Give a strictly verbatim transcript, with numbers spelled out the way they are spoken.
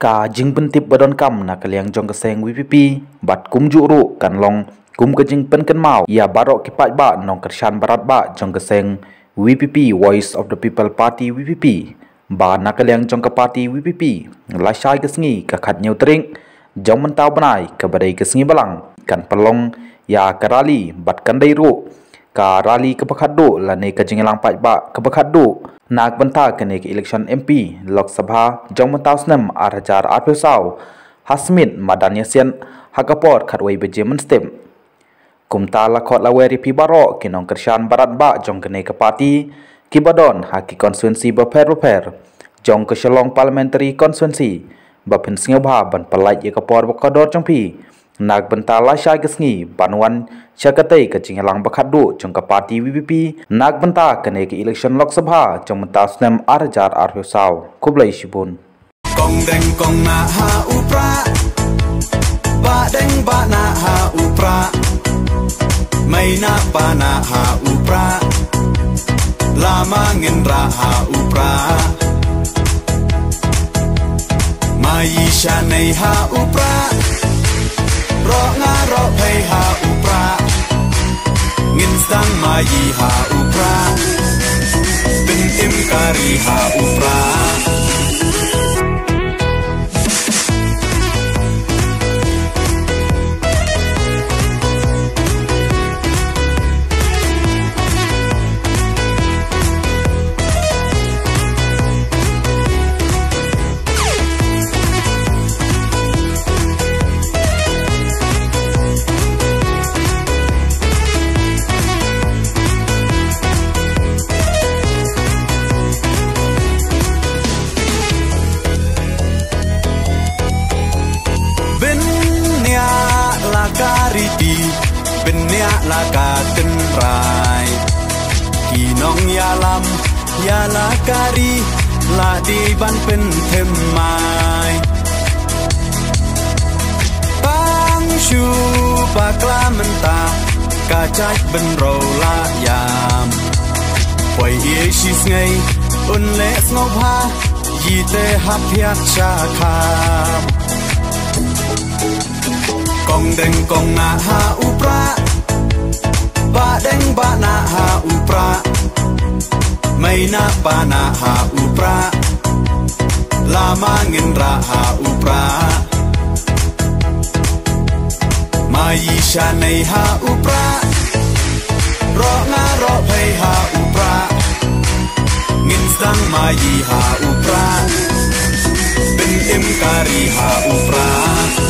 Ka jingpyntip ba donkam na ka liang jong ka seng VPP bad kumjuh ruh kan long kum ka jingpynkynmaw ïa baroh ki paidbah nongkyrshan baratbah jong ka seng VPP, Voice of the People Party, VPP, ba na ka liang jong ka party VPP, lashai ka sngi ka khathynñiew tarik jong mynta u bnai, kaba dei ka sngi Balang, kan pynlong ïa ka rally bad kan dei ruh ka rally kaba khatduh lane ka jingïalang paidbah kaba khatduh na ka bynta kane ka election MP Lok Sabha jong mynta u snem ar hajar arphew saw, ha Smit Madan Ïasian, ha ka por khatwei baje mynstep. Kumta la khot la wer ïa phi baroh ki nongkyrshan baratbah jong kane ka party, kiba don ha ki constituency bapher bapher jong ka Shillong Parliamentary Constituency, ba phin sngewbha ban pyllait ïa ka por ba kordor jong phi na ka bynta lashai ka sngi ban wan sha katei ka jingïalang ba khatduh jong ka party VPP na ka bynta kane ka election Lok Sabha jong mynta u snem ar hajar arphew saw. Khublei shibun. Kong deng kong nah ha u prah, bah deng bah nah ha u prah, mei nah pa nah ha u prah, lama ngin rah ha u prah. Maï shanei ha u prah, roh nga roh phei ha u prah, ngin sdang maï ha u prah, pyntim kari ha u prah. Bniah la ka riti, bniah la ka tynrai. Ki nongïalam ïa la ka ri la dei ban pynthymmai. Tang shu bakla mynta, ka jait bynriew la ïam. Poi ïa shi sngi un leh sngewbha, ïa te hap ïa sha kham. Kong deng kong nah ha u prah, bah deng bah nah ha u prah, mei nah pa nah ha u prah, lama ngin rah ha u prah. Maï shanei ha u prah, roh nga roh phei ha u prah, ngin sdang maï ha u prah, pyntim kari ha u prah.